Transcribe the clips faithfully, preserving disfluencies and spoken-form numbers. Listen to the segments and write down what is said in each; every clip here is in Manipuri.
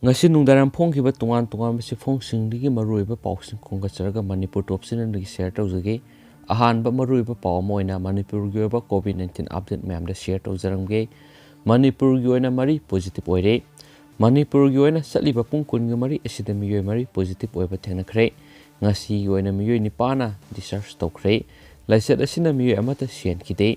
ꯉꯁꯤ ꯅꯨꯡꯗꯥꯡꯋꯥꯏꯔꯝ ꯐꯣꯡꯈꯤꯕ ꯇꯣꯉꯥꯟ ꯇꯣꯉꯥꯟꯕ ꯆꯦꯐꯣꯡꯁꯤꯡꯗꯒꯤ ꯃꯔꯨꯑꯣꯏꯕ ꯄꯥꯎꯁꯤꯡ ꯈꯣꯝꯒꯠꯆꯔꯒ ꯃꯅꯤꯄꯨꯔ ꯇꯣꯞꯁꯤꯅ ꯅꯣꯏꯒꯤ ꯁꯤꯌꯔ ꯇꯧꯖꯒꯦ꯫ ꯑꯍꯥꯟꯕ ꯃꯔꯨꯑꯣꯏꯕ ꯄꯥꯎ ꯑꯃ ꯑꯣꯏꯅ ꯃꯅꯤꯄꯨꯔꯒꯤ ꯑꯣꯏꯕ ꯀꯣꯚꯤꯗ ꯅꯥꯏꯟꯇꯤꯟ ꯑꯞꯗꯦꯠ ꯃꯌꯥꯝꯗ ꯁꯤꯌꯔ ꯇꯧꯖꯔꯝꯒꯦ꯫ ꯃꯅꯤꯄꯨꯔꯒꯤ ꯑꯣꯏꯅ ꯃꯔꯤ ꯄꯣꯖꯤꯇꯤꯚ ꯑꯣꯏꯔꯦ꯫ ꯃꯅꯤꯄꯨꯔꯒꯤ ꯑꯣꯏꯅ ꯆꯠꯂꯤꯕ ꯄꯨꯡ ꯀꯨꯟꯒ ꯃꯔꯤ ꯑꯁꯤꯗ ꯃꯤꯑꯣꯏ ꯃꯔꯤ ꯄꯣꯖꯤꯇꯤꯚ ꯑꯣꯏꯕ ꯊꯦꯡꯅꯈ꯭ꯔꯦ꯫ ꯉꯁꯤꯒꯤ ꯑꯣꯏꯅ ꯃꯤꯑꯣꯏ ꯅꯤꯄꯥꯟꯅ ꯗꯤꯁꯆꯥꯔꯖ ꯇꯧꯈ꯭ꯔꯦ꯫ ꯂꯥꯏꯆꯠ ꯑꯁꯤꯅ ꯃꯤꯑꯣꯏ ꯑꯃꯠꯇ ꯁꯤꯍꯟꯈꯤꯗꯦ꯫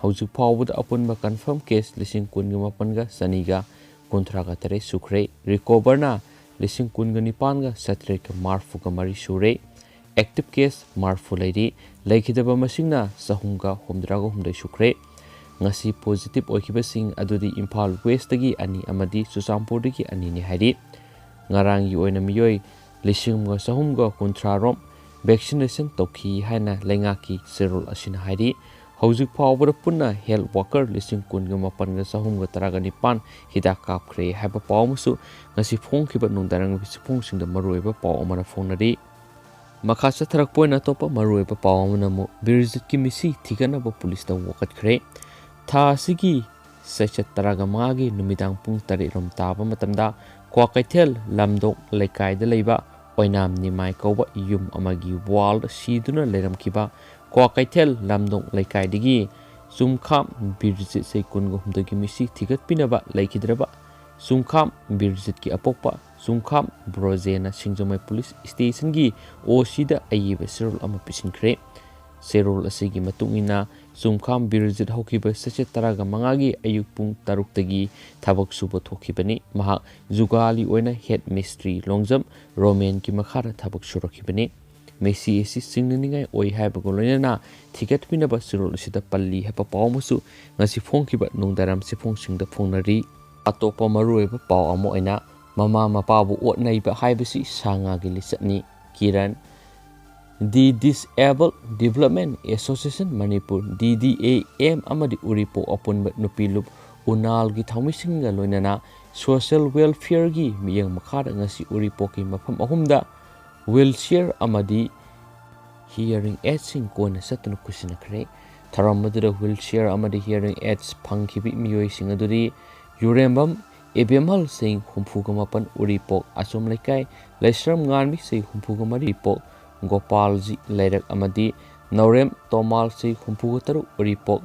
ꯍꯧꯖꯤꯛ ꯐꯥꯎꯕꯗ ꯑꯄꯨꯟꯕ ꯀꯟꯐꯥꯔꯝ ꯀꯦꯁ ꯂꯤꯁꯤꯡ ꯀꯨꯟꯒ ꯃꯥꯄꯟꯒ ꯆꯅꯤꯒ ꯀꯨꯟꯊ꯭ꯔꯥꯒ ꯇꯔꯦꯠ ꯁꯨꯈ꯭ꯔꯦ꯫ ꯔꯤꯀꯣꯚꯔꯅ ꯂꯤꯁꯤꯡ ꯀꯨꯟꯒ ꯅꯤꯄꯥꯟꯒ ꯆꯥꯇ꯭ꯔꯦꯠꯀ ꯃꯔꯤꯐꯨꯒ ꯃꯔꯤ ꯁꯨꯔꯦ꯫ ꯑꯦꯛꯇꯤꯚ ꯀꯦꯁ ꯃꯔꯤꯐꯨ ꯂꯩꯔꯤ꯫ ꯂꯩꯈꯤꯗꯕ ꯃꯁꯤꯡꯅ ꯆꯍꯨꯝꯒ ꯍꯨꯝꯗ꯭ꯔꯥꯒ ꯍꯨꯝꯗꯣꯏ ꯁꯨꯈ꯭ꯔꯦ꯫ ꯉꯁꯤ ꯄꯣꯖꯤꯇꯤꯚ ꯑꯣꯏꯈꯤꯕꯁꯤꯡ ꯑꯗꯨꯗꯤ ꯏꯝꯐꯥꯜ ꯋꯦꯁꯇꯒꯤ ꯑꯅꯤ ꯑꯃꯗꯤ ꯆꯨꯔꯆꯥꯟꯄꯨꯔꯗꯒꯤ ꯑꯅꯤꯅꯤ ꯍꯥꯏꯔꯤ꯫ ꯉꯔꯥꯡꯒꯤ ꯑꯣꯏꯅ ꯃꯤꯑꯣꯏ ꯂꯤꯁꯤꯡ ꯑꯃꯒ ꯆꯍꯨꯝꯒ ꯀꯨꯟꯊ꯭ꯔꯥ ꯔꯣꯝ ꯚꯦꯛꯁꯤꯅꯦꯁꯟ ꯇꯧꯈꯤ ꯍꯥꯏꯅ ꯂꯩꯉꯥꯛꯀꯤ ꯆꯦꯔꯣꯜ ꯑꯁꯤꯅ ꯍꯥꯏꯔꯤ꯫ ꯍꯧꯖꯤꯛ ꯐꯥꯎꯕꯗ ꯄꯨꯟꯅ ꯍꯦꯜꯊ ꯋꯥꯀꯔ ꯂꯤꯁꯤꯡ ꯀꯨꯟꯒ ꯃꯥꯄꯟꯒ ꯆꯍꯨꯝꯒ ꯇꯔꯥꯒ ꯅꯤꯄꯥꯟ ꯍꯤꯗꯥꯛ ꯀꯥꯞꯈ꯭ꯔꯦ ꯍꯥꯏꯕ ꯄꯥꯎ ꯑꯃꯁꯨ ꯉꯁꯤ ꯐꯣꯡꯈꯤꯕ ꯅꯨꯡꯗꯥꯡꯋꯥꯏꯔꯝꯒꯤ ꯆꯦꯐꯣꯡꯁꯤꯡꯗ ꯃꯔꯨꯑꯣꯏꯕ ꯄꯥꯎ ꯑꯃꯅ ꯐꯣꯡꯅꯔꯤ꯫ ꯃꯈꯥ ꯆꯠꯊꯔꯛꯄ ꯑꯣꯏꯅ ꯑꯇꯣꯞꯄ ꯃꯔꯨꯑꯣꯏꯕ ꯄꯥꯎ ꯑꯃꯅ ꯑꯃꯨꯛ ꯕꯤꯔꯖꯤꯠꯀꯤ ꯃꯤꯁꯤ ꯊꯤꯒꯠꯅꯕ ꯄꯨꯂꯤꯁꯇ ꯋꯥꯀꯠꯈ꯭ꯔꯦ꯫ ꯊꯥ ꯑꯁꯤꯒꯤ ꯆꯩꯆꯠ ꯇꯔꯥꯒ ꯃꯉꯥꯒꯤ ꯅꯨꯃꯤꯗꯥꯡ ꯄꯨꯡ ꯇꯔꯦꯠ ꯔꯣꯝ ꯇꯥꯕ ꯃꯇꯝꯗ ꯀ꯭ꯋꯥꯀꯩꯊꯦꯜ ꯂꯝꯗꯣꯡ ꯂꯩꯀꯥꯏꯗ ꯂꯩꯕ ꯑꯣꯏꯅꯥꯝ ꯅꯤꯃꯥꯏ ꯀꯧꯕ ꯌꯨꯝ ꯑꯃꯒꯤ ꯋꯥꯜꯗ ꯁꯤꯗꯨꯅ ꯂꯩꯔꯝꯈꯤꯕ ꯀ꯭ꯋꯥꯀꯩꯊꯦꯜ ꯂꯝꯗꯣꯡ ꯂꯩꯀꯥꯏꯗꯒꯤ ꯆꯨꯝꯈꯥꯝ ꯕꯤꯔꯖꯤꯠ ꯆꯍꯤ ꯀꯨꯟꯒ ꯍꯨꯝꯗꯣꯏꯒꯤ ꯃꯤꯁꯤ ꯊꯤꯒꯠꯄꯤꯅꯕ ꯂꯩꯈꯤꯗ꯭ꯔꯕ ꯆꯨꯝꯈꯥꯝ ꯕꯤꯔꯖꯤꯠꯀꯤ ꯑꯄꯣꯛꯄ ꯆꯨꯝꯈꯥꯝ ꯕ꯭ꯔꯣꯖꯦꯅ ꯁꯤꯡꯖꯃꯩ ꯄꯨꯂꯤꯁ ꯁ꯭ꯇꯦꯁꯟꯒꯤ ꯑꯣ ꯁꯤꯗ ꯑꯏꯕ ꯆꯦꯔꯣꯜ ꯑꯃ ꯄꯤꯁꯤꯟꯈ꯭ꯔꯦ꯫ ꯆꯦꯔꯣꯜ ꯑꯁꯤꯒꯤ ꯃꯇꯨꯡ ꯏꯟꯅ, ꯆꯨꯝꯈꯥꯝ ꯕꯤꯔꯖꯤꯠ ꯍꯧꯈꯤꯕ ꯆꯩꯆꯠ ꯇꯔꯥꯒ ꯃꯉꯥꯒꯤ ꯑꯌꯨꯛ ꯄꯨꯡ ꯇꯔꯨꯛꯇꯒꯤ ꯊꯕꯛ ꯁꯨꯕ ꯊꯣꯛꯈꯤꯕꯅꯤ꯫ ꯃꯍꯥꯛ ꯖꯨꯒꯥꯂꯤ ꯑꯣꯏꯅ ꯍꯦꯗ ꯃꯤꯁꯇ꯭ꯔꯤ ꯂꯣꯡꯖꯝ ꯔꯣꯃꯦꯟꯒꯤ ꯃꯈꯥꯗ ꯊꯕꯛ ꯁꯨꯔꯛꯈꯤꯕꯅꯤ꯫ ꯃꯤꯁꯤ ꯑꯁꯤ ꯆꯤꯡꯅꯅꯤꯡꯉꯥꯏ ꯑꯣꯏ ꯍꯥꯏꯕꯒ ꯂꯣꯏꯅꯅ ꯊꯤꯒꯠꯄꯤꯅꯕ ꯆꯦꯔꯣꯜ ꯑꯁꯤꯗ ꯄꯜꯂꯤ ꯍꯥꯏꯕ ꯄꯥꯎ ꯑꯃꯁꯨ ꯉꯁꯤ ꯐꯣꯡꯈꯤꯕ ꯅꯨꯡꯗꯥꯡꯋꯥꯏꯔꯝ ꯆꯦꯐꯣꯡꯁꯤꯡꯗ ꯐꯣꯡꯅꯔꯤ꯫ ꯑꯇꯣꯞꯄ ꯃꯔꯨꯑꯣꯏꯕ ꯄꯥꯎ ꯑꯃ ꯑꯣꯏꯅ, ꯃꯃꯥ ꯃꯄꯥꯕꯨ ꯑꯣꯠ ꯅꯩꯕ ꯍꯥꯏꯕꯁꯤ ꯁꯥ ꯉꯥꯒꯤ ꯂꯤꯆꯠꯅꯤ꯫ Kiran, D disable development association Manipur, D D A M, ꯑꯃꯗꯤ ꯎꯔꯤꯄꯣꯛ ꯑꯄꯨꯟꯕ ꯅꯨꯄꯤ ꯂꯨꯞ ꯎꯅꯥꯜꯒꯤ ꯊꯧꯃꯤꯁꯤꯡꯒ ꯂꯣꯏꯅꯅ ꯁꯣꯁꯤꯌꯦꯜ ꯋꯦꯜꯐꯤꯌꯔꯒꯤ ꯃꯤꯠꯌꯦꯡ ꯃꯈꯥꯗ ꯉꯁꯤ ꯎꯔꯤꯄꯣꯛꯀꯤ ꯃꯐꯝ ꯑꯍꯨꯝꯗ ꯋꯤꯜꯆꯤꯌꯔ ꯑꯃꯗꯤ ꯍꯤꯌꯔꯤꯡ ꯑꯦꯗꯁꯤꯡ ꯀꯣꯟꯅ ꯆꯠꯇꯨꯅ ꯈꯨꯠꯁꯤꯟꯅꯈ꯭ꯔꯦ꯫ ꯊꯧꯔꯝ ꯑꯗꯨꯗ ꯋꯤꯜꯆꯤꯌꯔ ꯑꯃꯗꯤ ꯍꯤꯌꯔꯤꯡ ꯑꯦꯗꯁ ꯐꯪꯈꯤꯕ ꯃꯤꯑꯣꯏꯁꯤꯡ ꯑꯗꯨꯗꯤ ꯌꯨꯔꯦꯝꯕꯝ ꯏꯕꯦꯝꯍꯜ ꯆꯍꯤ ꯍꯨꯝꯐꯨꯒ ꯃꯥꯄꯟ ꯎꯔꯤꯄꯣꯛ ꯑꯆꯨꯝ ꯂꯩꯀꯥꯏ, ꯂꯩꯁ꯭ꯔꯝ ꯉꯥꯟꯕꯤ ꯆꯍꯤ ꯍꯨꯝꯐꯨꯒ ꯃꯔꯤ ꯎꯔꯤꯄꯣꯛ ꯒꯣꯄꯥꯜꯖꯤ ꯂꯩꯔꯛ ꯑꯃꯗꯤ ꯅꯥꯎꯔꯦꯝ ꯇꯣꯃꯥꯜ ꯆꯍꯤ ꯍꯨꯝꯐꯨꯒ ꯇꯔꯨꯛ ꯎꯔꯤꯄꯣꯛ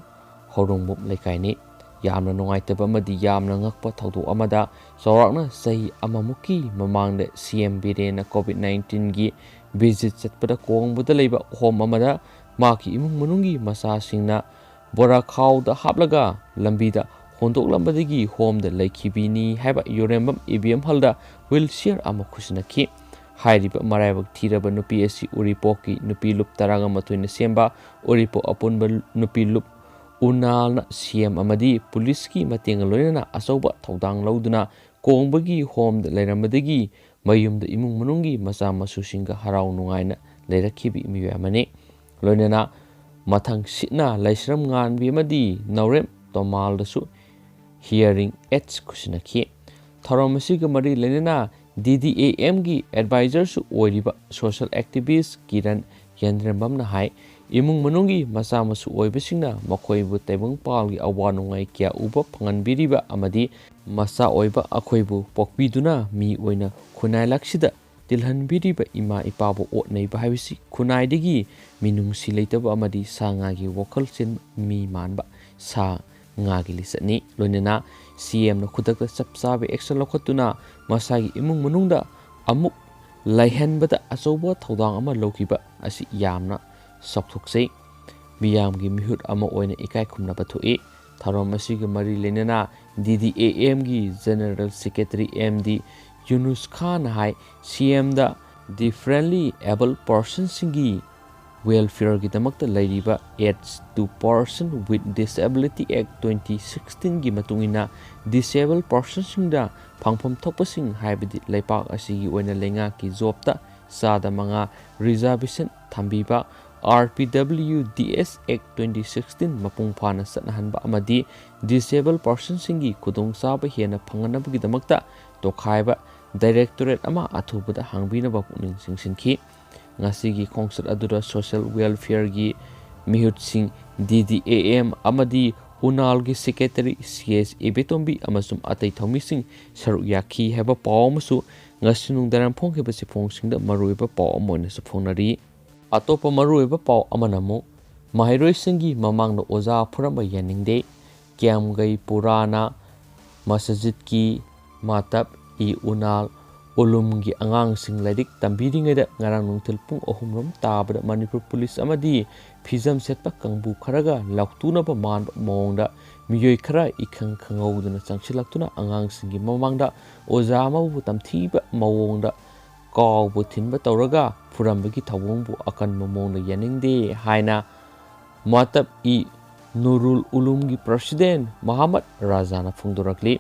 ꯍꯧꯔꯣꯡꯕꯨꯝ ꯂꯩꯀꯥꯏꯅꯤ꯫ ꯌꯥꯝꯅ ꯅꯨꯡꯉꯥꯏꯇꯕ ꯑꯃꯗꯤ ꯌꯥꯝꯅ ꯉꯛꯄ ꯊꯧꯗꯣꯛ ꯑꯃꯗ, ꯆꯥꯎꯔꯥꯛꯅ ꯆꯍꯤ ꯑꯃꯃꯨꯛꯀꯤ ꯃꯃꯥꯡꯗ ꯁꯤ ꯑꯦꯝ ꯕꯤꯔꯦꯟꯅ ꯀꯣꯚꯤꯗ ꯅꯥꯏꯟꯇꯤꯟꯒꯤ ꯚꯤꯖꯤꯠ ꯆꯠꯄꯗ ꯀꯣꯡꯕꯗ ꯂꯩꯕ ꯍꯣꯝ ꯑꯃꯗ ꯃꯍꯥꯛꯀꯤ ꯏꯃꯨꯡ ꯃꯅꯨꯡꯒꯤ ꯃꯆꯥꯁꯤꯡꯅ ꯕꯣꯔꯥꯈꯥꯎꯗ ꯍꯥꯞꯂꯒ ꯂꯝꯕꯤꯗ ꯍꯨꯟꯗꯣꯛꯂꯝꯕꯗꯒꯤ ꯍꯣꯝꯗ ꯂꯩꯈꯤꯕꯤꯅꯤ ꯍꯥꯏꯕ ꯌꯨꯔꯦꯝꯕꯝ ꯏꯕꯦꯝꯍꯜꯗ ꯋꯤꯜ ꯆꯤꯌꯔ ꯑꯃ ꯈꯨꯠꯁꯤꯟꯅꯈꯤ꯫ ꯍꯥꯏꯔꯤꯕ ꯃꯔꯥꯏꯕꯛ ꯊꯤꯔꯕ ꯅꯨꯄꯤ ꯑꯁꯤ ꯎꯔꯤꯄꯣꯛꯀꯤ ꯅꯨꯄꯤ ꯂꯨꯞ ꯇꯔꯥꯃꯥꯊꯣꯏꯅ ꯁꯦꯝꯕ ꯎꯔꯤꯄꯣꯛ ꯑꯄꯨꯟꯕ ꯅꯨꯄꯤ ꯂꯨꯞ ꯎꯅꯥꯜꯅ ꯁꯤ ꯑꯦꯝ ꯑꯃꯗꯤ ꯄꯨꯂꯤꯁꯀꯤ ꯃꯇꯦꯡꯒ ꯂꯣꯏꯅꯅ ꯑꯆꯧꯕ ꯊꯧꯗꯥꯡ ꯂꯧꯗꯨꯅ ꯀꯣꯡꯕꯒꯤ ꯍꯣꯝꯗ ꯂꯩꯔꯝꯕꯗꯒꯤ ꯃꯌꯨꯝꯗ ꯏꯃꯨꯡ ꯃꯅꯨꯡꯒꯤ ꯃꯆꯥ ꯃꯁꯨꯁꯤꯡꯒ ꯍꯔꯥꯎ ꯅꯨꯡꯉꯥꯏꯅ ꯂꯩꯔꯛꯈꯤꯕ ꯃꯤꯑꯣꯏ ꯑꯃꯅꯤ꯫ ꯂꯣꯏꯅꯅ ꯃꯊꯪ ꯁꯤꯠꯅ ꯂꯩꯁ꯭ꯔꯝ ꯉꯥꯟꯕꯤ ꯑꯃꯗꯤ ꯅꯥꯎꯔꯦꯝ ꯇꯣꯃꯥꯜꯗꯁꯨ ꯍꯤꯌꯔꯤꯡ ꯑꯦꯗꯁ ꯈꯨꯠꯁꯤꯟꯅꯈꯤ꯫ ꯊꯧꯔꯝ ꯑꯁꯤꯒ ꯃꯔꯤ ꯂꯩꯅꯅ ꯗꯤ ꯗꯤ ꯑꯦ ꯑꯦꯝꯒꯤ ꯑꯦꯗꯚꯥꯏꯖꯔꯁꯨ ꯑꯣꯏꯔꯤꯕ ꯁꯣꯁꯤꯌꯦꯜ ꯑꯦꯛꯇꯤꯚꯤꯁ ꯀꯤꯔꯟ ꯌꯦꯟꯗ꯭ꯔꯦꯝꯕꯝꯅ ꯍꯥꯏ, ꯏꯃꯨꯡ ꯃꯅꯨꯡꯒꯤ ꯃꯆꯥ ꯃꯁꯨ ꯑꯣꯏꯕꯁꯤꯡꯅ ꯃꯈꯣꯏꯕꯨ ꯇꯥꯏꯕꯪꯄꯥꯜꯒꯤ ꯑꯋꯥ ꯅꯨꯡꯉꯥꯏ ꯀꯌꯥ ꯎꯕ ꯐꯪꯍꯟꯕꯤꯔꯤꯕ ꯑꯃꯗꯤ ꯃꯆꯥ ꯑꯣꯏꯕ ꯑꯩꯈꯣꯏꯕꯨ ꯄꯣꯛꯄꯤꯗꯨꯅ ꯃꯤ ꯑꯣꯏꯅ ꯈꯨꯟꯅꯥꯏ ꯂꯥꯛꯁꯤꯗ ꯇꯤꯜꯍꯟꯕꯤꯔꯤꯕ ꯏꯃꯥ ꯏꯄꯥꯕꯨ ꯑꯣꯠ ꯅꯩꯕ ꯍꯥꯏꯕꯁꯤ ꯈꯨꯟꯅꯥꯏꯗꯒꯤ ꯃꯤꯅꯨꯡꯁꯤ ꯂꯩꯇꯕ ꯑꯃꯗꯤ ꯁꯥ ꯉꯥꯒꯤ ꯋꯥꯈꯜ ꯆꯦꯟꯕ ꯃꯤ ꯃꯥꯟꯕ ꯁꯥ ꯉꯥꯒꯤ ꯂꯤꯆꯠꯅꯤ꯫ ꯂꯣꯏꯅꯅ ꯁꯤ ꯑꯦꯝꯅ ꯈꯨꯗꯛꯇ ꯆꯞ ꯆꯥꯕ ꯑꯦꯛꯁꯟ ꯂꯧꯈꯠꯇꯨꯅ ꯃꯁꯥꯒꯤ ꯏꯃꯨꯡ ꯃꯅꯨꯡꯗ ꯑꯃꯨꯛ ꯂꯩꯍꯟꯕꯗ ꯑꯆꯧꯕ ꯊꯧꯗꯥꯡ ꯑꯃ ꯂꯧꯈꯤꯕ ꯑꯁꯤ ꯌꯥꯝꯅ ꯆꯥꯎꯊꯣꯛꯆꯩ꯫ ꯃꯤꯌꯥꯝꯒꯤ ꯃꯤꯍꯨꯠ ꯑꯃ ꯑꯣꯏꯅ ꯏꯀꯥꯏ ꯈꯨꯝꯅꯕ ꯊꯣꯛꯏ꯫ ꯊꯧꯔꯝ ꯑꯁꯤꯒ ꯃꯔꯤ ꯂꯩꯅꯅ ꯗꯤ ꯗꯤ ꯑꯦ ꯑꯦꯝꯒꯤ ꯖꯦꯅꯔꯦꯜ ꯁꯦꯀ꯭ꯔꯦꯇꯔꯤ ꯑꯦꯝ ꯗꯤ ꯌꯨꯅꯨꯁ ꯈꯥꯟꯅ ꯍꯥꯏ, ꯁꯤ ꯑꯦꯝꯗ ꯗꯤꯐ꯭ꯔꯦꯟꯂꯤ ꯑꯦꯕꯜ ꯄꯔꯁꯟꯁꯤꯡꯒꯤ ꯋꯦꯜꯐꯤꯌꯔꯒꯤꯗꯃꯛꯇ ꯂꯩꯔꯤꯕ Aids to Person with Disability Act twenty sixteen ꯒꯤ ꯃꯇꯨꯡ ꯏꯟꯅ ꯗꯤꯁꯦꯕꯜ ꯄꯔꯁꯟꯁꯤꯡꯗ ꯐꯪꯐꯝ ꯊꯣꯛꯄꯁꯤꯡ, ꯍꯥꯏꯕꯗꯤ ꯂꯩꯄꯥꯛ ꯑꯁꯤꯒꯤ ꯑꯣꯏꯅ ꯂꯩꯉꯥꯛꯀꯤ ꯖꯣꯕꯇ ꯆꯥꯗ ꯃꯉꯥ ꯔꯤꯖꯥꯔꯕꯦꯁꯟ ꯊꯝꯕꯤꯕ, ꯑꯥꯔ ꯄꯤ ꯗꯕ꯭ꯂꯤꯌꯨ ꯗꯤ ꯑꯦꯁ ꯑꯦꯛ ꯇ꯭ꯋꯦꯟꯇꯤ ꯁꯤꯛꯁꯇꯤꯟ ꯃꯄꯨꯡ ꯐꯥꯅ ꯆꯠꯅꯍꯟꯕ ꯑꯃꯗꯤ ꯗꯤꯁꯦꯕꯜ ꯄꯔꯁꯟꯁꯤꯡꯒꯤ ꯈꯨꯗꯣꯡꯆꯥꯕ ꯍꯦꯟꯅ ꯐꯪꯍꯟꯅꯕꯒꯤꯗꯃꯛꯇ ꯇꯣꯈꯥꯏꯕ ꯗꯥꯏꯔꯦꯛꯇꯣꯔꯦꯠ ꯑꯃ ꯑꯊꯨꯕꯗ ꯍꯥꯡꯕꯤꯅꯕ ꯄꯨꯛꯅꯤꯡ ꯆꯤꯡꯁꯤꯟꯈꯤ꯫ ꯉꯁꯤꯒꯤ ꯈꯣꯡꯆꯠ ꯑꯗꯨꯗ social ꯋꯦꯜꯐꯤꯌꯔꯒꯤ ꯃꯤꯍꯨꯠꯁꯤꯡ, D D A M ꯑꯃꯗꯤ ꯎꯅꯥꯜꯒꯤ ꯁꯦꯀ꯭ꯔꯦꯇꯔꯤ ꯁꯤ ꯑꯦꯁ ꯏꯕꯦꯇꯣꯝꯕꯤ ꯑꯃꯁꯨꯡ ꯑꯇꯩ ꯊꯧꯃꯤꯁꯤꯡ ꯁꯔꯨꯛ ꯌꯥꯈꯤ ꯍꯥꯏꯕ ꯄꯥꯎ ꯑꯃꯁꯨ ꯉꯁꯤ ꯅꯨꯡꯗꯥꯡꯋꯥꯏꯔꯝ ꯐꯣꯡꯈꯤꯕ ꯆꯦꯐꯣꯡꯁꯤꯡꯗ ꯃꯔꯨꯑꯣꯏꯕ ꯄꯥꯎ ꯑꯃ ꯑꯣꯏꯅꯁꯨ ꯐꯣꯡꯅꯔꯤ꯫ ꯑꯇꯣꯞꯄ ꯃꯔꯨꯑꯣꯏꯕ ꯄꯥꯎ ꯑꯃꯅ ꯑꯃꯨꯛ ꯃꯍꯩꯔꯣꯏꯁꯤꯡꯒꯤ ꯃꯃꯥꯡꯗ ꯑꯣꯖꯥ ꯐꯨꯔꯝꯕ ꯌꯥꯅꯤꯡꯗꯦ, ꯀ꯭ꯌꯥꯝꯒꯩ ꯄꯨꯔꯥꯅ ꯃꯁꯖꯤꯗꯀꯤ ꯃꯥꯇꯞ ꯏ ꯎꯅꯥꯜ ꯎꯂꯨꯝꯒꯤ ꯑꯉꯥꯡꯁꯤꯡ ꯂꯥꯏꯔꯤꯛ ꯇꯝꯕꯤꯔꯤꯉꯩꯗ ꯉꯔꯥꯡ ꯅꯨꯡꯊꯤꯜ ꯄꯨꯡ ꯑꯍꯨꯝ ꯔꯣꯝ ꯇꯥꯕꯗ ꯃꯅꯤꯄꯨꯔ ꯄꯨꯂꯤꯁ ꯑꯃꯗꯤ ꯐꯤꯖꯝ ꯁꯦꯠꯄ ꯀꯥꯡꯕꯨ ꯈꯔꯒ ꯂꯥꯎꯇꯨꯅꯕ ꯃꯥꯟꯕ ꯃꯑꯣꯡꯗ ꯃꯤꯑꯣꯏ ꯈꯔ ꯏꯈꯪ ꯈꯪꯍꯧꯗꯅ ꯆꯪꯁꯤꯜꯂꯛꯇꯨꯅ ꯑꯉꯥꯡꯁꯤꯡꯒꯤ ꯃꯃꯥꯡꯗ ꯑꯣꯖꯥ ꯑꯃꯕꯨ ꯇꯝꯊꯤꯕ ꯃꯑꯣꯡꯗ ꯀꯥꯎꯕꯨ ꯊꯤꯟꯕ ꯇꯧꯔꯒ ꯐꯨꯔꯝꯕꯒꯤ ꯊꯧꯑꯣꯡꯕꯨ ꯑꯀꯟꯕ ꯃꯑꯣꯡꯗ ꯌꯥꯅꯤꯡꯗꯦ ꯍꯥꯏꯅ ꯃꯥꯇꯞ ꯏ ꯅꯨꯔꯨꯜ ꯎꯂꯨꯝꯒꯤ ꯄ꯭ꯔꯁꯤꯗꯦꯟ ꯃꯍꯥꯃꯠ ꯔꯥꯖꯥꯅ ꯐꯣꯡꯗꯣꯔꯛꯂꯤ꯫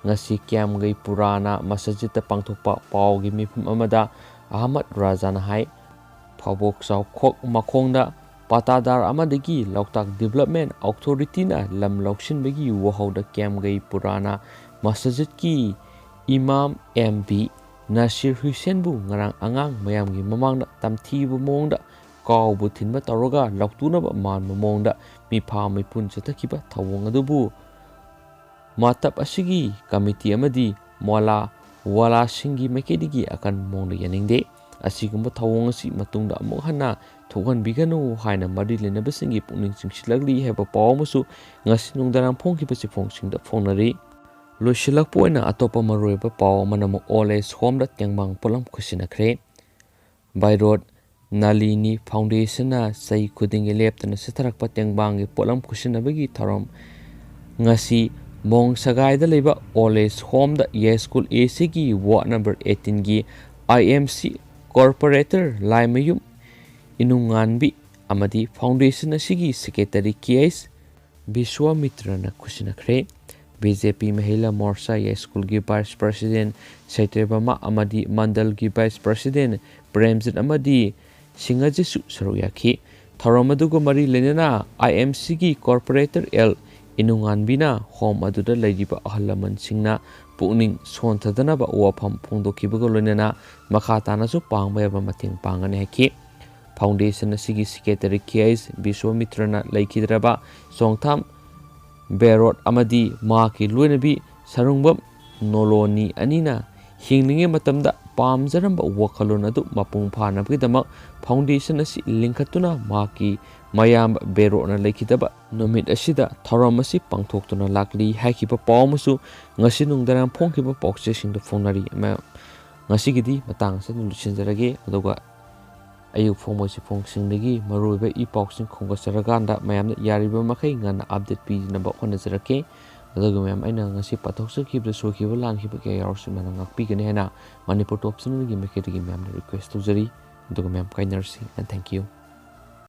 ꯉꯁꯤ ꯀ꯭ꯌꯥꯝꯒꯩ ꯄꯨꯔꯥꯅ ꯃꯁꯖꯤꯠꯇ ꯄꯥꯡꯊꯣꯛꯄ ꯄꯥꯎꯒꯤ ꯃꯤꯐꯝ ꯑꯃꯗ ꯑꯍꯃꯠ ꯔꯥꯖꯥꯅ ꯍꯥꯏ, ꯐꯥꯎꯕꯣꯛ ꯆꯥꯎꯈꯣꯛ ꯃꯈꯣꯡꯗ ꯄꯥꯇꯥꯗꯥꯔ ꯑꯃꯗꯒꯤ ꯂꯣꯛꯇꯥꯛ ꯗꯤꯕꯂꯞꯃꯦꯟ ꯑꯣꯊꯣꯔꯤꯇꯤꯅ ꯂꯝ ꯂꯧꯁꯤꯟꯕꯒꯤ ꯋꯥꯍꯧꯗ ꯀ꯭ꯌꯥꯝꯒꯩ ꯄꯨꯔꯥꯅ ꯃꯁꯖꯤꯠꯀꯤ ꯏꯃꯥꯝ ꯑꯦꯝ ꯕꯤ ꯅꯁꯤꯔ ꯍꯨꯏꯁꯦꯟꯕꯨ ꯉꯔꯥꯡ ꯑꯉꯥꯡ ꯃꯌꯥꯝꯒꯤ ꯃꯃꯥꯡꯗ ꯇꯝꯊꯤꯕ ꯃꯑꯣꯡꯗ ꯀꯥꯎꯕꯨ ꯊꯤꯟꯕ ꯇꯧꯔꯒ ꯂꯥꯎꯇꯨꯅꯕ ꯃꯥꯟꯕ ꯃꯑꯣꯡꯗ ꯃꯤꯐꯥ ꯃꯤꯄꯨꯟ ꯆꯠꯊꯈꯤꯕ ꯊꯧꯑꯣꯡ ꯑꯗꯨꯕꯨ ꯃꯥꯇꯞ ꯑꯁꯤꯒꯤ ꯀꯃꯤꯇꯤ ꯑꯃꯗꯤ ꯃꯣꯂꯥ ꯋꯥꯂꯥꯁꯤꯡꯒꯤ ꯃꯥꯏꯀꯩꯗꯒꯤ ꯑꯀꯟꯕ ꯃꯑꯣꯡꯗ ꯌꯥꯅꯤꯡꯗꯦ꯫ ꯑꯁꯤꯒꯨꯝꯕ ꯊꯧꯑꯣꯡ ꯑꯁꯤ ꯃꯇꯨꯡꯗ ꯑꯃꯨꯛ ꯍꯟꯅ ꯊꯣꯛꯍꯟꯕꯤꯒꯅꯨ ꯍꯥꯏꯅ ꯃꯔꯤ ꯂꯩꯅꯕꯁꯤꯡꯒꯤ ꯄꯨꯛꯅꯤꯡ ꯆꯤꯡꯁꯤꯜꯂꯛꯂꯤ ꯍꯥꯏꯕ ꯄꯥꯎ ꯑꯃꯁꯨ ꯉꯁꯤ ꯅꯨꯡꯗꯥꯡ ꯐꯣꯡꯈꯤꯕ ꯆꯦꯐꯣꯡꯁꯤꯡꯗ ꯐꯣꯡꯅꯔꯤ꯫ ꯂꯣꯏꯁꯤꯜꯂꯛꯄ ꯑꯣꯏꯅ ꯑꯇꯣꯞꯄ ꯃꯔꯨꯑꯣꯏꯕ ꯄꯥꯎ ꯑꯃꯅ ꯑꯃꯨꯛ ꯑꯣꯜ ꯑꯦꯖ ꯍꯣꯝꯗ ꯇꯦꯡꯕꯥꯡ ꯄꯣꯠꯂꯝ ꯈꯨꯠꯁꯤꯟꯅꯈ꯭ꯔꯦ꯫ ꯚꯥꯏꯔꯣꯠ ꯅꯥꯂꯤꯅꯤ ꯐꯥꯎꯟꯗꯦꯁꯟꯅ ꯆꯍꯤ ꯈꯨꯗꯤꯡꯒꯤ ꯂꯦꯞꯇꯅ ꯆꯠꯊꯔꯛꯄ ꯇꯦꯡꯕꯥꯡꯒꯤ ꯄꯣꯠꯂꯝ ꯈꯨꯠꯁꯤꯟꯅꯕꯒꯤ ꯊꯧꯔꯝ ꯉꯁꯤ ꯃꯣꯡ ꯁꯒꯥꯏꯗ ꯂꯩꯕ ꯑꯣꯜ ꯑꯦꯖ ꯍꯣꯝꯗ ꯌꯥꯏꯁ꯭ꯀꯨꯜ ꯑꯦ ꯁꯤꯒꯤ ꯋꯥꯔꯗ ꯅꯝꯕꯔ ꯑꯩꯠꯇꯤꯟꯒꯤ ꯑꯥꯏ ꯑꯦꯝ ꯁꯤ ꯀꯣꯔꯄꯣꯔꯦꯇꯔ ꯂꯥꯏꯃꯌꯨꯝ ꯏꯅꯨꯡꯉꯥꯟꯕꯤ ꯑꯃꯗꯤ ꯐꯥꯎꯟꯗꯦꯁꯟ ꯑꯁꯤꯒꯤ ꯁꯦꯀ꯭ꯔꯦꯇꯔꯤ ꯀꯦ ꯑꯩꯆ ꯕꯤꯁ꯭ꯋꯥꯃꯤꯇ꯭ꯔꯅ ꯈꯨꯠꯁꯤꯟꯅꯈ꯭ꯔꯦ꯫ ꯕꯤ ꯖꯦ ꯄꯤ ꯃꯍꯤꯂꯥ ꯃꯣꯔꯆꯥ ꯌꯥꯏꯁ꯭ꯀꯨꯜꯒꯤ ꯚꯥꯏꯁ ꯄ꯭ꯔꯁꯤꯗꯦꯟ ꯁꯩꯇꯣꯏꯕꯃꯥ ꯑꯃꯗꯤ ꯃꯟꯗꯜꯒꯤ ꯚꯥꯏꯁ ꯄ꯭ꯔꯁꯤꯗꯦꯟ ꯄ꯭ꯔꯦꯝꯖꯤꯠ ꯑꯃꯗꯤ ꯁꯤꯡꯍꯖꯤꯠꯁꯨ ꯁꯔꯨꯛ ꯌꯥꯈꯤ꯫ ꯊꯧꯔꯝ ꯑꯗꯨꯒ ꯃꯔꯤ ꯂꯩꯅꯅ ꯑꯥꯏ ꯑꯦꯝ ꯁꯤꯒꯤ ꯀꯣꯔꯄꯣꯔꯦꯇꯔ ꯑꯦꯜ ꯏꯅꯨꯉꯥꯟꯕꯤꯅ ꯍꯣꯝ ꯑꯗꯨꯗ ꯂꯩꯔꯤꯕ ꯑꯍꯜ ꯂꯃꯟꯁꯤꯡꯅ ꯄꯨꯛꯅꯤꯡ ꯁꯣꯟꯊꯗꯅꯕ ꯋꯥꯐꯝ ꯐꯣꯡꯗꯣꯛꯈꯤꯕꯒ ꯂꯣꯏꯅꯅ ꯃꯈꯥ ꯇꯥꯅꯁꯨ ꯄꯥꯡꯕ ꯌꯥꯕ ꯃꯇꯦꯡ ꯄꯥꯡꯒꯅꯤ ꯍꯥꯏꯈꯤ꯫ ꯐꯥꯎꯟꯗꯦꯁꯟ ꯑꯁꯤꯒꯤ ꯁꯦꯀ꯭ꯔꯦꯇꯔꯤ ꯀꯦ ꯑꯩꯆ ꯕꯤꯁ꯭ꯋꯥꯃꯤꯇ꯭ꯔꯅ ꯂꯩꯈꯤꯗ꯭ꯔꯕ ꯆꯣꯡꯊꯥꯝ ꯕꯦꯔꯣꯠ ꯑꯃꯗꯤ ꯃꯍꯥꯛꯀꯤ ꯂꯣꯏꯅꯕꯤ ꯁꯔꯨꯡꯕꯝ ꯅꯣꯂꯣꯅꯤ ꯑꯅꯤꯅ ꯍꯤꯡꯂꯤꯉꯩ ꯃꯇꯝꯗ ꯄꯥꯝꯖꯔꯝꯕ ꯋꯥꯈꯜꯂꯣꯟ ꯑꯗꯨ ꯃꯄꯨꯡ ꯐꯥꯅꯕꯒꯤꯗꯃꯛ foundation ꯑꯁꯤ ꯂꯤꯡꯈꯠꯇꯨꯅ ꯃꯍꯥꯛꯀꯤ ꯃꯌꯥꯝꯕ ꯕꯦꯔꯣꯠꯅ ꯂꯩꯈꯤꯗꯕ ꯅꯨꯃꯤꯠ ꯑꯁꯤꯗ ꯊꯧꯔꯝ ꯑꯁꯤ ꯄꯥꯡꯊꯣꯛꯇꯨꯅ ꯂꯥꯛꯂꯤ ꯍꯥꯏꯈꯤꯕ ꯄꯥꯎ ꯑꯃꯁꯨ ꯉꯁꯤ ꯅꯨꯡꯗꯥꯡ ꯐꯣꯡꯈꯤꯕ ꯄꯥꯎꯆꯦꯁꯤꯡꯗ ꯐꯣꯡꯅꯔꯤ꯫ ꯃꯌꯥꯝ, ꯉꯁꯤꯒꯤꯗꯤ ꯃꯇꯥꯡ ꯑꯁꯤꯗ ꯂꯣꯏꯁꯤꯟꯖꯔꯒꯦ꯫ ꯑꯗꯨꯒ ꯑꯌꯨꯛ ꯐꯣꯡꯕ ꯆꯦꯐꯣꯡꯁꯤꯡꯗꯒꯤ ꯃꯔꯨꯑꯣꯏꯕ ꯏ ꯄꯥꯎꯁꯤꯡ ꯈꯣꯝꯒꯠꯆꯔꯀꯥꯟꯗ ꯃꯌꯥꯝꯗ ꯌꯥꯔꯤꯕ ꯃꯈꯩ ꯉꯟꯅ update ꯄꯤꯅꯕ ꯍꯣꯠꯅꯖꯔꯛꯀꯦ꯫ ꯑꯗꯨꯒ ꯃꯌꯥꯝ, ꯑꯩꯅ ꯉꯁꯤ ꯄꯥꯊꯣꯛꯆꯈꯤꯕꯗ ꯁꯣꯏꯈꯤꯕ ꯂꯥꯟꯈꯤꯕ ꯀꯌꯥ ꯌꯥꯎꯔꯁꯨ ꯃꯌꯥꯝꯅ ꯉꯥꯛꯄꯤꯒꯅꯤ ꯍꯥꯏꯅ ꯃꯅꯤꯄꯨꯔ ꯇꯣꯞ ꯆꯦꯅꯦꯜꯒꯤ ꯃꯥꯏꯀꯩꯗꯒꯤ ꯃꯌꯥꯝꯗ request ꯇꯧꯖꯔꯤ꯫ ꯑꯗꯨꯒ ꯃꯌꯥꯝ, ꯀꯥꯏꯅꯔꯁꯤ, and thank you꯫